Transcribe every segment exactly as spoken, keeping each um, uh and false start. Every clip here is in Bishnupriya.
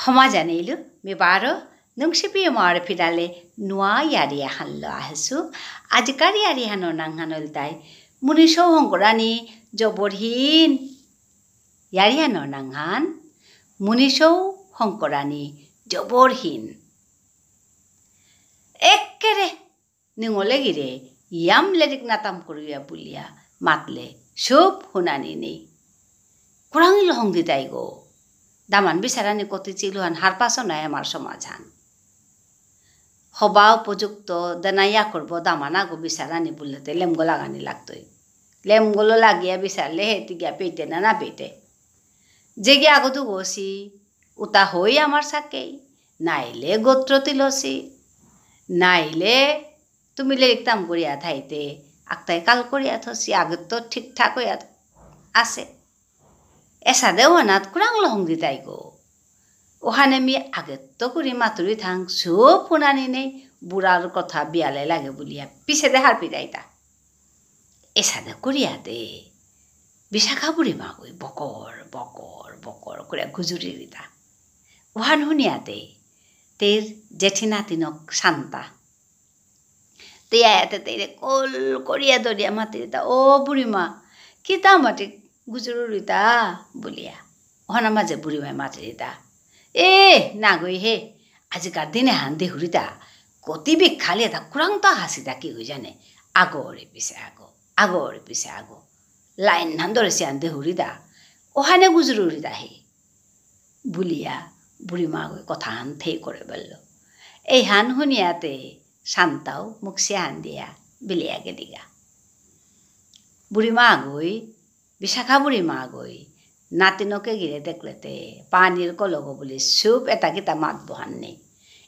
ক্ষমা জানাইলু, মি বারো নুংশিপি মার ফিরালে নুয়া ইয়ারি আহানলো আহেসু। আজিকার ইয়ারি হানর নাঙহান ইলতাই, মুনিসৌ হংকরানি জবরহীন। ইয়ারি হানর নাঙহান, মুনিসৌ হংকরানি জবরহীন। একেরে নিঙলে গিরে ইয়াম লেরিক নাতাম করুয়া বুলিয়া মাতলে সুপ হুনানি নেই। কুরাং লহং দিতাই গো। দামান বিচারানি কতি চিলুহান হারপাসো নাই আমার সমাজহান। হবা উপযুক্ত দেনাইয়া করবো দামানা গো বিচারানি বুলতে লেমগো লাগানি লাগতই। লেমগোলো লাগিয়া বিচারলে হে তিগিয়া পেইতে না না পেইতে। যেগি আগো দুগোসি, উতা হই আমার সাকেই। নাইলে গোত্র তিলসি। নাইলে তুমি লেরিক তাম করিয়া থাইতে, আকতাই কাল করিয়া থসি, আগে তো ঠিকঠাক হইয়া আছে। এসাদে ওহানাত কুরাং লহং দিতাই গো। ওহানে মি আগে তো করি মাতুরি থাং, সুপ হুনানি নেই, বুড়ার কথা বিয়ালে লাগে বুলিয়া, পিছেদে হারপি যাইতা। এসাদে করিয়া দে। বিশাখা বুড়ি মাগই বকর, বকর, বকর করে গুজুরি দিতা। ওহান হুনিয়া দে। তের জেঠি নাতিনক শান্তা। তে আয়াতে তেরে কল করিয়া দরিয়া মাতিরিতা, "ও বুড়িমা, কিতা মাটি গুজুরুরিতা?" বুলিয়া। ওহানা মাঝে বুড়িমায় মাতিরিতা, "এ, না গই হে, আজিকার দিনে হান দেহুরিতা, কতি বিখালি এটা কুরাংতা হাসিতা কি গই জানে, আগরে পিছে আগো, আগরে পিছে আগো, লাইন হান ধরে সিয়ান দেহুরিতা, ওহানে গুজুরুরিতা হে।" বুলিয়া বুড়িমা গই কথা হান থেই করে বলল। এই হান হুনিয়াতে শান্তাও মুখ সিয়ান দিয়া বিলিয়া গেলিগা। বুড়িমা গই, বিশাখা বুড়িমা গই, নাতিনকে গিরে দেখলেতে পানির কলগো বুলি সুপ এটা কিতা মাত বহান নেই।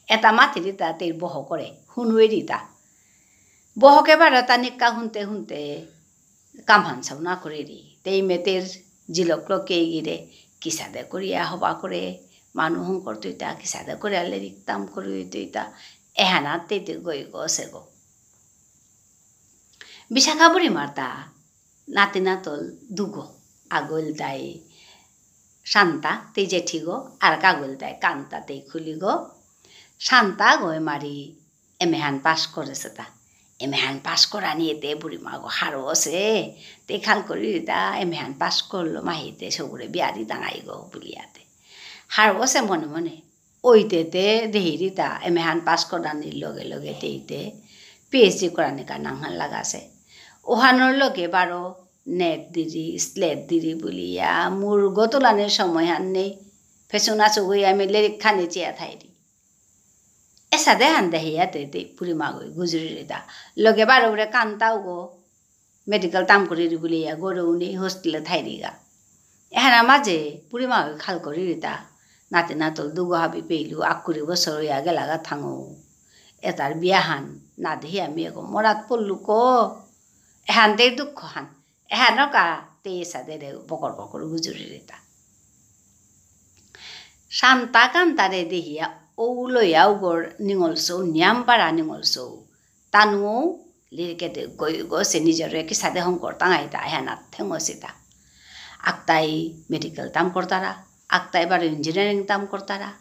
এটা মাতিরিতা তেই বহ করে, হুনুয়েরিতা। বহকে বারো তা নিক্কা হুনতে হুনতে কামহান সাউনা করেরি। তেই মেতের জিলকলো কে গিরে, কিসাদে করিয়া হবা করে, মানু হংকর তুইতা, কিসাদে করিয়া লেরিক তাম করি তুইতা, এহানা তেই তেই গই গো সে গো। বিশাখা বুড়ি মারতা, নাতি নাতল দুগো, আগল তাই শান্তা, তেই জেঠিগো, আর কাগল তাই কান্তা, তেই খুলিগো। শান্তা গই মারি এমএহান পাস করেসেতা। এমএহান পাস করানিয়েতে বুড়িমাগো হারৌ অসে। তে খাল করিরিতা, এমএহান পাস করলো মাহিতে সগুরে বিয়া দিতাঙাইগো বুলিয়াতে। হারৌ অসে মনে মনে। ওইতেতে দেহিরিতা, এমএহান পাস করানির লগে লগে তেইতে পিএইচডি করানিকা নাঙহান লাগাসে। ওহানর লগে বারো নেট দিরি, স্লেট দিরি বুলিয়া, মুরগো তোলানির সময়হান নেই। ফেসুনা চুগুই আমি লেরিক খানি চেয়া থাইরি। এসাদে হান দেহিয়াতে তে বুড়িমাগই গুজুরিরিতা। লগে বারো বুড়ে কান্তাও গো, মেডিকেল তাম করিরি বুলিয়া, গরু নেই হোস্টেলে থাইরিগা। এহানা মাঝে বুড়িমাগই খাল করিরিতা। নাতি নাতল দুগো হাবি পেইলু, আকুরি বছর ইয়া গেলাগা থাঙো। এতার বিয়াহান, না দেহি আমি এগো মরাত পড়লু কো। এহান তে দুঃখ হান। এহানকা তেই এসাদেরে বকর বকর গুজুরিরিতা। শান্তা কান্তারে দেহিয়া ঔ লয়া উগর নিঙলসৌ, নিয়াম পারা নিঙলসৌ। তানুও লিরকেতে গই গসে নিজরে কিসাদে হংকরতাঙাইতা এহানাত থেঙসিতা। আকতাই মেডিকেল তাম করতারা, আকতাই বারো ইঞ্জিনিয়ারিং তাম করতারা,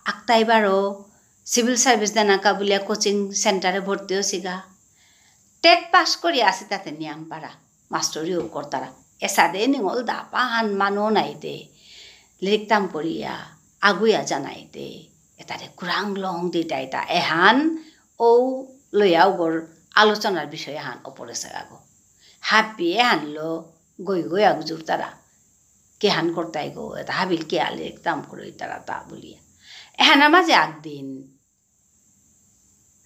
আকতাই বারো সিভিল সার্ভিস দেনাকা বুলিয়া কোচিং সেন্টারে ভর্তি অসিগা। টেট পাস করি আসিতাতে নিয়াম পারা, মাস্টরিও করতারা। এসাদে নিঙল দাপা হান মানো নাইতে, লিরিক তাম করিয়া, আগুয়া জানাইতে, এতারে কুরাং লং দিতাইতা, এহান ঔ লয়া উগর আলোচনার বিষয় হান অপরেসে আগো। হাবি এহান লো গই গই আগ জুরতারা। কেহান করতাই গো, এতা হাবিল কে আলে কাম করইতারা তা বুলিয়া। এহানা মাঝে আকদিন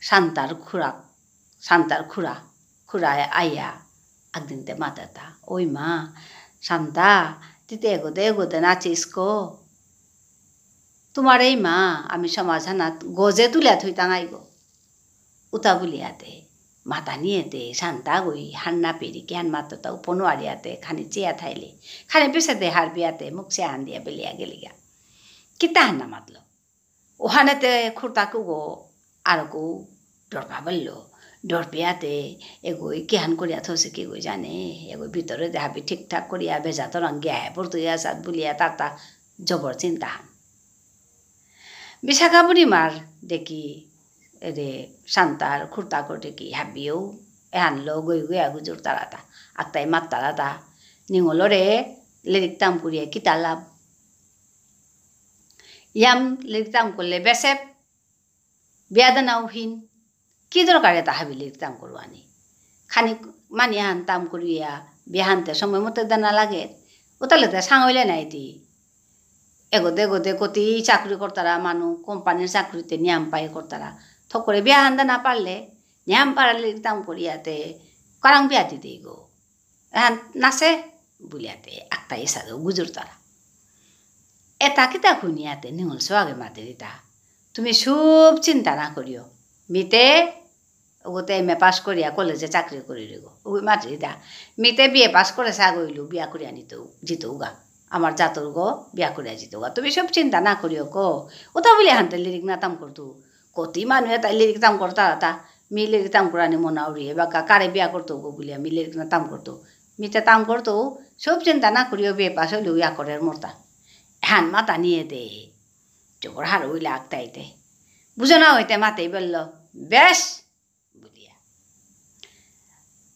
শান্তার খুড়া, শান্তার খুড়া, খুড়া আইয়া আকদিন তে মাতেতা, "ওই মা, শান্তা, তিতে এগোদে এগোদে নাচিস কো? তোমার এই মা, আমি সমাজ হানাত গজে তুলিয়া থইতাঙাই গো।" উতা বুলিয়াতে, মাতানিয়েতে, শান্তা গই, হান্না পেরি কিহান মাততা উপনো আরিয়াতে, খানি চেয়া থাইলে, খানি পিছেতে হারপিয়াতে, মুখ চেয়া হান দিয়া বেলিয়া গেলিগা। কিতা হান্না মাতলো? ওহানেতে খুরতাকু গো, আরকু ডরপা বললো। ডরপিয়াতে, এগোই কিহান করিয়া থসে কি গো জানে, এগোই ভিতরে দেহাবি ঠিকঠাক করিয়া বেজা তো রঙিয়া হে, পড়তুইয়া সাত বুলিয়া তারতা জবর চিন্তা হান। বিশাখা বুড়িমার দেখি, এরে শান্তার খুর্তাকর দেখি হাবিও, এহানলো গই গই আগু জোর তারাতা, আকতাই মাত তারাতা, নিঙলরে লেরিক তাম করিয়া কিতা লাভ? ইয়াম লেরিক তাম করলে বেসেপ, বিয়া দেনা উহিন, কি দরকারে তা হাবি লেরিক তাম করুয়ানি? খানি মানি আহান তাম করিয়া বিয়া হানতে সময় মতো দেনা লাগে, ওতালে তা সাঙইলে নাই দি। এগোদে এগোদে কতি চাকরি করতারা মানু, কোম্পানির চাকরিতে নিয়াম পাই করতারা। থক করে বিয়া হান দেনা পারলে, নিয়াম পারলে লেরিক তাম করিয়াতে, কারাং বিয়া দি দেই গো। এহান নাসে বুলিয়াতে আকতাই এসাদে গুজুরতারা। এতা কিতা হুনিয়াতে নিঙল সৌ আগে মাতেরিতা, "তুমি সব চিন্তা না করিও, মিতে ওগোতে এম এ পাস করিয়া কলেজে চাকরি করি রইব।" ওই মাতেরিতা, "মিতে বি এ পাস করে সাগইলু বিয়া করিয়া নিত, জিতৌগা। আমার জাতর গো বিয়া করিয়া জিতৌগা। তুমি সব চিন্তা না করিও কো।" ওতা বুলে হানতে লেরিক না তাম করতু। কতি মানু এতা লেরিক তাম করতারাতা, মি লেরিক তাম করানি মনাউরি, এবাকা কারে বিয়া করতৌ গো বুলিয়া, মি লেরিক না তাম করতৌ। মিতে তাম করতৌ, সব চিন্তা না করিও, বি এ পাস হইলেও ইয়া করের মরতা। এহান মাতানিয়ে দে। জবর হারৌ ইলা আকতাইতে। বুঝো না হইতে মাতেই বলল, "বেশ," বুলিয়া।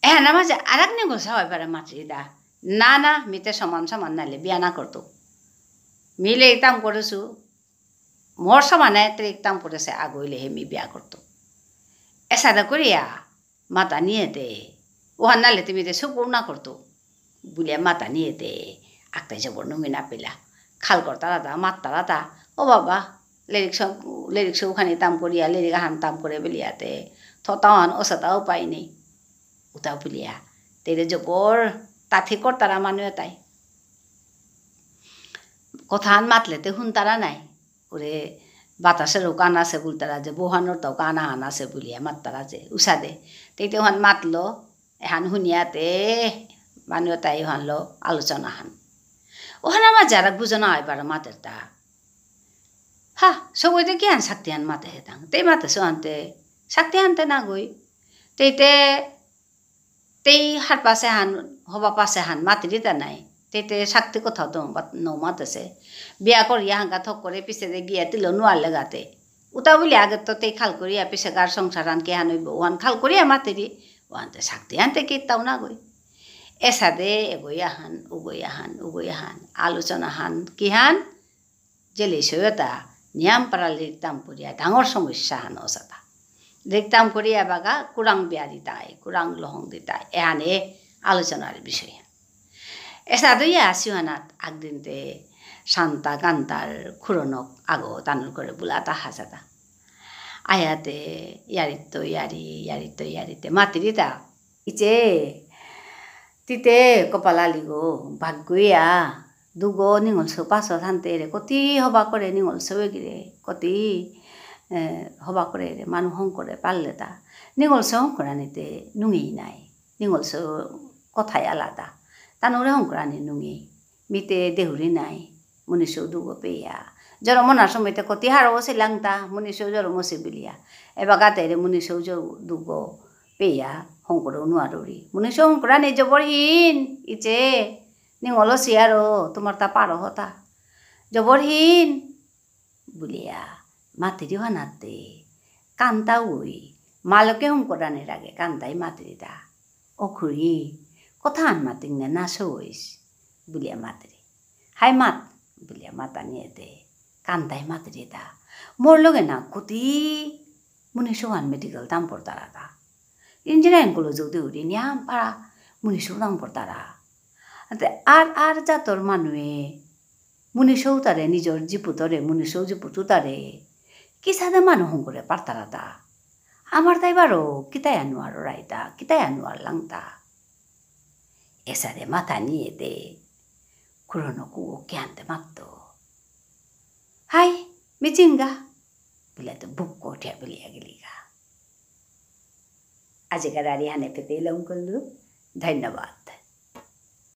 এহান মাঝে আরাক নিঙল সৌ আইবারে মাতেরিতা, "না, না, মিতে সমান সমান নাইলে বিয়া না করতৌ। মি লেরিক তাম করেসু, মোর সমানে লেরিক তাম করেসে আগইলে হে মি বিয়া করতৌ।" এসাদে করিয়া মাতানিয়ে দে, "ওহান নাইলে তুমি দে সুপুর না করতৌ," বুলিয়া মাতানিয়ে দে, আকতাই জবর নুঙি না পিলা। খাল করতারাতা, মাততারাতা, "ও বাবা, লেরিক সৌ, লেরিক সৌখানি তাম করিয়া, লেরিক আহান তাম করে বেলিয়াতে, থতাওহান অসাতাও পাই নেই।" উতা বুলিয়া, তেরে জবর তাথি করতারা মানু এতাই। কথাহান মাতলেতে হুনতারা নাই। ওরে বাতাসেরও কান আসে বুলতারা যে, বৌহানর তো কান আহান আসে বুলিয়া মাততারা যে, উসাদে। তেইতে ওহান মাতলো, এহান হুনিয়াতে, মানু এতাই ওহানলো আলোচনাহান। ওহান আমার যারা বুঝো না হয় বারো মাতের তা। হা, সবইতে কিহান শক্তিহান মাতে হেতাং। তেই মাতে সোহানতে, শক্তিহানতে না গই। তেইতে তেই হার পাশে হান, হবা পাশে হান মাতিরিতা নাই। তেতে শক্তি কোথাও তো বাত-, নৌ মাতেসে। বিয়া করিয়া হাঙ্কা থক করে পিছেদে গিয়া তিলো নুয়ার লেগাতে। উতা বুলে আগে তো তেই খাল করিয়া পিছেকার সংসার হান কে হান হইব। ওহান খাল করিয়া মাতিরি। ওহানতে শক্তি হানতে কিতাও না গই। এসাদে এগই আহান, উগই আহান, উগই আহান। আলোচনা হান, কিহান? জেলে সৈয়তা নিয়াম পারা লেরিক তাম করিয়া ডাঙর সমস্যা হান অসাতা। লেরিক তাম করিয়া বাগা কুরাং বিয়া দিতাই, কুরাং লহং দিতাই, এহানে আলোচনার বিষয়। এসাদে ইয়া আসিহানাত আকদিনতে শান্তা কান্তার খুরনক আগো তানুর করে বুলাতা হাসাতা। আয়াতে ইয়ারিত ইয়ারি, ইয়ারিত ইয়ারিতে মাতিরিতা। ইচে, তিতে কপাল আলি গো, ভাগ্যইয়া, দুগো নিঙল সৌ পাসত হানতে রে, কতি হবা করে নিঙল সৌ এগিরে, কতি, এ, হবা করে রে, মানু হং করে পারলে তা। নিঙল সৌ হং করানিতে নুঙেই নাই। নিঙল সৌ কথাই আলাদা। তানুরে হং করানি নুঙেই। মিতে দেহুরি নাই। মুনি সৌ দুগো পেয়া। জরম অনার সময়তে কতি হারৌ অসি লাংতা, মুনি সৌ জরম অসি বুলিয়া। এবাকাতে রে মুনি সৌ জ-, দুগো পেয়া, হং করেও নুয়ারুরি। মুনি সৌ হং করানি জবরহীন, ইচে, নিঙল অসি আরো, তোমার তা পারো হতা। জবরহীন, বুলিয়া, মাতিরি হানাতে, কান্তা উই, মালকে হং করানির আগে কান্তাই মাতিরিতা। "ও খুড়ি, কথাহান মাতিং নে না সইস?" বুলিয়া মাতিরি। "হাই মাত," বুলিয়া মাতানিয়েতে, কান্তাই মাতিরিতা। "মোর লগে না কতি মুনি সৌহান মেডিকেল তাম পড়তারাতা। ইঞ্জিনিয়ারিং কলেজেও দেউরি নিয়াম পারা মুনি সৌ তাম পড়তারা। আতে আর আর জাতর মানুয়ে মুনি সৌতারে নিজর জিপুতরে মুনি সৌ জিপুতুতারে কিসাদে মানু হং করে পারতারাতা। আমার তাই বারো কিতাই আনুয়ার রাইতা, কিতাই আনুয়ার লাংতা।" এসাদে মাতানিয়েতে, খুরনকু কিহানতে মাততো। "হাই, মিচিংগা," বুলে তো বুক কোঠিয়া বুলিয়া গেলিগা। আজিকার আরি হানে পেতে লম করলু। ধন্যবাদ।